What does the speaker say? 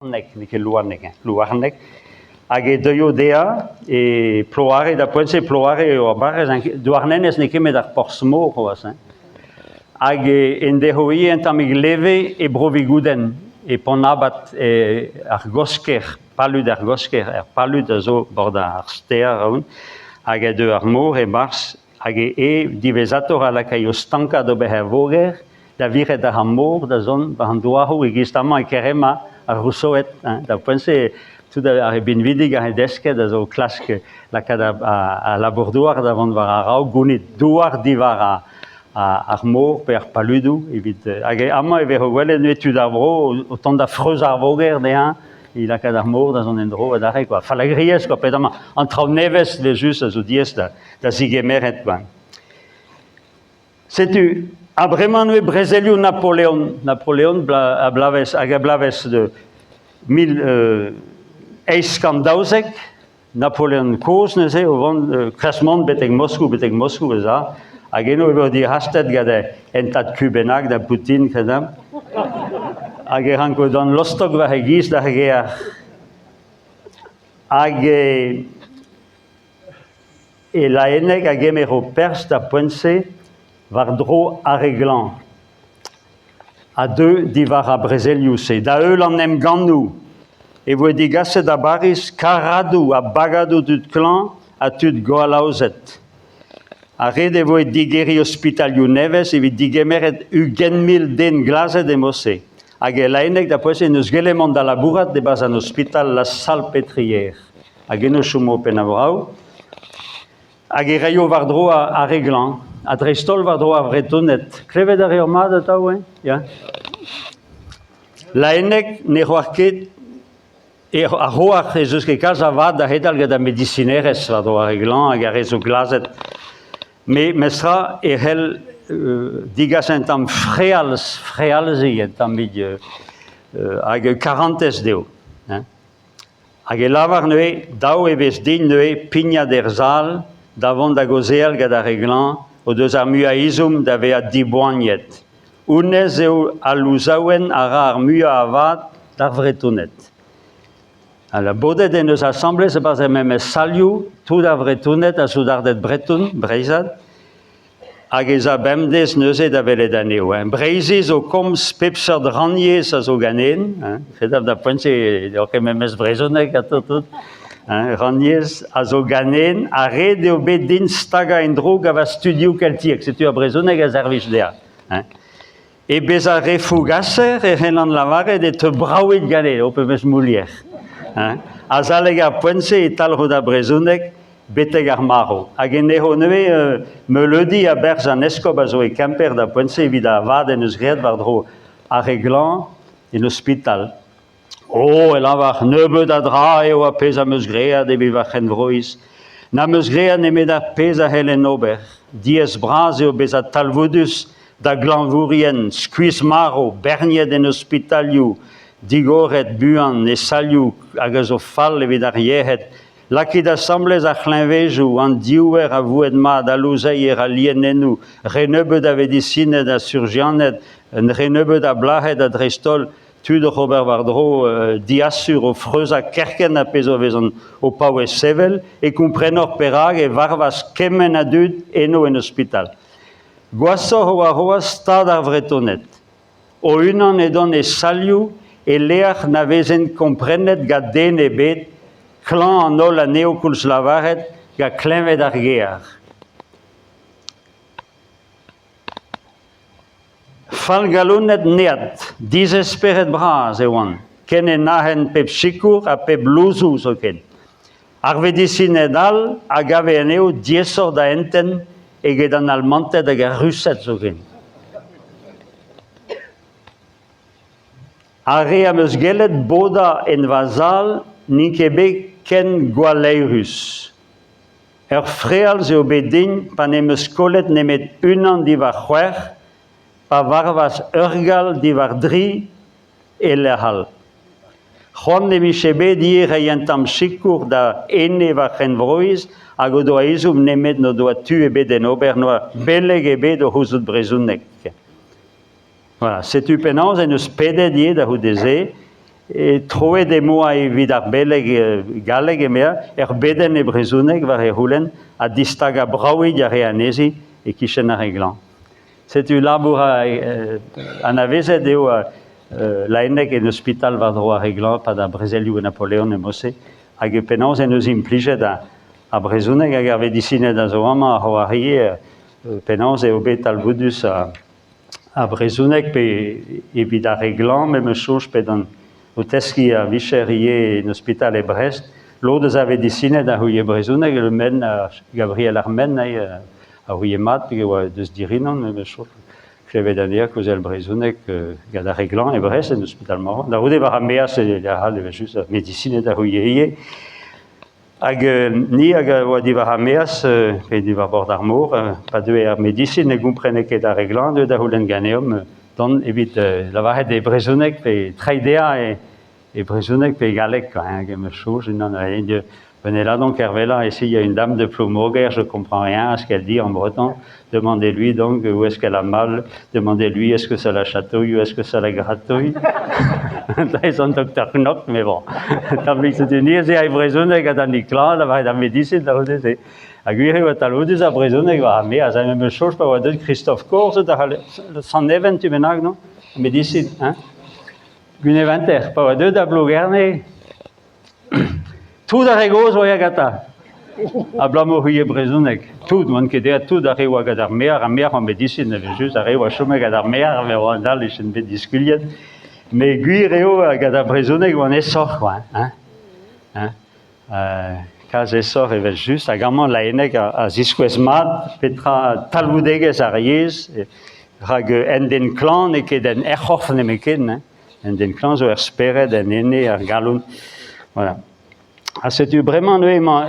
N'eo ket Louarneg, hein, Louarneg. Hag e deuio dezhañ e Ploare, da poent-se Ploare eo ar barrez, hein, Douarnenez n'eo ket met ar porzh-mor c'hoazh. Hein. Hag en deho ivez un tammig leve e Bro-Vigoudenn, e Pont-'n-Abad, e ar Gosker, palud ar Gosker, er palud a zo bord ar stêr ahont, hag e deu ar mor e-barzh, hag e e diwezhatoc'h a lakaio stankañ d'ober er voger, da viret ar mor da zont war an douaroù e-giz amañ e Kerema, ar Rousseaued. Hein. Da poent-se, tout ar re binvidik ar re desket a zo klask lakaat al labour-douar da vont war a-raok, gounit douar diwar ar mor pe ar paludoù. Evit, hag amañ e vezo gwelet neuze tud ar vro o tont da freuzañ ar voger dezhañ, evit lakaat ar mor da zont en-dro adarre. Quoi. Fallagriezh, quoi, pet amañ an traoù nevez evel-just a zo diaes da, da zigemeret. Quoi. Setu, ha bremañ neuze brezelioù Napoleon. Napoleon a bloavezh, hag a bloavezh de 1812, Napoleon kozh neuze o vont klask mont betek Moskou, betek Moskou ez a, hag eno e vo dihastet gant un tad-ku bennak da Poutine, kredabl. Hag e ranko dont lostok war e giz d'ar gêr. Hag e, E Laenneg a gemero perzh d'ar poent-se war-dro ar re glañv a deu diwar ar brezelioù-se. Da-heul an emgannoù e voe digaset da Bariz karradoù ha bagadoù tud klañv ha tud gwallaozet. Ha ret e voe digeriñ ospitalioù nevez evit digemeret 20,000 den glazet e mod-se. Hag e Laenneg da poent-se n'eus gellet mont da labourat e-barzh an ospital La Salpêtrière. Hag eno chomo penn-a-vrav. Hag e raio war-dro ar re glañv, ha dreist-holl war-dro ar Vretoned. Klevet a reor mat atav, hein? Ya. Laenneg ne c'hoar ket ar c'hoar ez eus ket kalz a vad da c'hedal gant ar medisinerezh war-dro ar re glañv hag ar re zo glazet. Me, mestra, e c'hell degas un tamm frealz, frealziñ un tammig hag karantez dezho. Hein. Hag e lavar neuze, dav e vez din neuze pignat er sal da vont da gaozeal gant ar re glañv o deus ar muiañ ezhomm da vezañ diboaniet. Honnezh eo al louzaouenn a ra ar muiañ a vad d'ar Vretoned. Ha bodet en deus asambles e-barzh er memes salioù tout ar Vretoned ha soudarded breton, breizhat, Hag ez a bemdez neuze da welet anezho. Hein. Breizhiz o komz pep seurt rannyezh a zo ganen. Hein. Kredabl da poent-se n'eo ket memes brezhoneg ha tout, tout. Hein. Rannyezh a zo ganen ha ret eo bet din stagañ en-dro gant va studioù keltiek. Setu ar brezhoneg a servij dezhañ. Hein. E bezañ re fougaser e c'hellan lavaret e teu bravik ganin, ho pebezh moulier. Hein. Azalek ar poent-se e talc'ho da brezhoneg betek ar marv. Hag en eo neuze meuleudi a-berzh an eskob a zo e Kemper da poent-se evit ar vad en deus graet war-dro ar re glañv en ospital. Oh, e lavar, nebeut a dra eo ar pezh am eus graet evit va c'henvroiz. N'am eus graet nemet ar pezh a c'hellen ober. Diaes-bras eo bezañ talvoudus da glañvourien skuizh-marv berniet en ospitalioù, digoret buan e salioù hag a zo fall evit ar yec'hed, Lakit asambles ar c'hleñvejoù, an diouer a voued mat, al louzeier, al lienennoù, re nebeut a vedisined ha surjianed, re nebeut a blac'hed ha dreist-holl tud oc'h ober war-dro diasur o freuzañ kerkent ha pezh o vezont o paouez sevel, e komprenoc'h perak e varvas kement a dud eno en ospital. Gwashoc'h oa c'hoazh stad ar Vretoned. O-unan edont e salioù e-lec'h na vezent komprenet gant den ebet, klañv an holl anezho koulz lavaret gant kleñved ar gêr. Fallgalonet neat, dizesperet bras e oant, ken e nac'hent pep sikour ha pep louzoù zoken. Ar vedisined all a gave anezho diaesoc'h da entent eget an Almanted hag ar Rused zoken. Ar re am eus gellet bodañ en va sal n'int ket bet ken gwalleürus. Ur frealz eo bet din pa n'em eus kollet nemet unan diwar c'hwec'h, pa varvas ur Gall diwar dri e lec'h all. C'hoant e vije bet ivez reiñ un tamm sikour da ene va c'henvroiz hag o doa ezhomm nemet n'o doa tu ebet d'en ober, n'oa beleg ebet o c'houzout brezhoneg. Voilà, setu penaos en deus pedet ivez da c'houde-se. E troet em boa evit ar beleg galleg emezhañ, ur bedenn e brezhoneg war e c'houlenn ha distagañ bravik a rae anezhi e-kichen ar re glañv. Setu labour anavezet eo Laenneg en ospital war-dro ar re glañv 'pad ar brezelioù Napoleon e mod-se hag penaos en deus implijet ar brezhoneg hag ar vedisined a zo amañ a c'hoarie penaos eo bet talvoudus ar brezhoneg pe evit ar re glañv memes soñj pe d'an o teskiñ ar vicher ivez en ospital e Brest. Lod eus ar vedisined a c'houie brezhoneg, Le Men, Gabriel ar Men a c'houie mat peogwir e oa deus Dirinon memes soñj. Klevet anezhañ kaozeal brezhoneg gant ar re glañv e Brest en ospital Morvan. Da c'houde war ar maez e lec'h all evel-just ar medisined a c'houie ivez. Hag ni hag a oa diwar ar maez, pe diwar bord ar mor, pa deue ar medisin ne gomprene ket ar re glañv, deue da c'houlenn ganeomp dont evit lavaret e brezhoneg pe treiñ dezhañ e brezhoneg pe e galleg quoi, hein, hag em eus soñj unan a Venez là donc Kervella, ici il y a une dame de Ploumoger, je comprends rien à ce qu'elle dit en breton. Demandez-lui donc où est-ce qu'elle a mal, demandez-lui est-ce que ça la chatouille ou est-ce que ça la gratouille. Dreiz an docteur Knock, mais bon. Tamm setu ni ez eo e brezhoneg ha d'an klañv, da varet ar medisin da c'houde se. Ha gwir eo talvoudus ar brezhoneg war ar maez, ha memes soñj pa oa deuet Christophe Korz da Sant-Even tu bennak, non? Medisin, hein? Gwineventer, pa oa deuet da Blougerne, Tout ar re gozh oa gantañ. Abalamour c'hwi eo brezhoneg. Tout, n'oant ket aet tout ar re oa gant ar maer, ar maer oa medisin evel-just, ar re oa chomet gant ar maer, me oa an all e bet diskuliet. Met gwir eo gant ar brezhoneg oan aesoc'h kwa, hein, hein. Kalz aesoc'h evel-just, hag amañ Laenneg a ziskouez mat petra talvoudegezh ar yezh, rak un den klañv n'eo ket en er c'horf nemetken, hein. Un den klañv zo er spered, en ene, er galon. Voilà. Ha setu bremañ neuze emañ.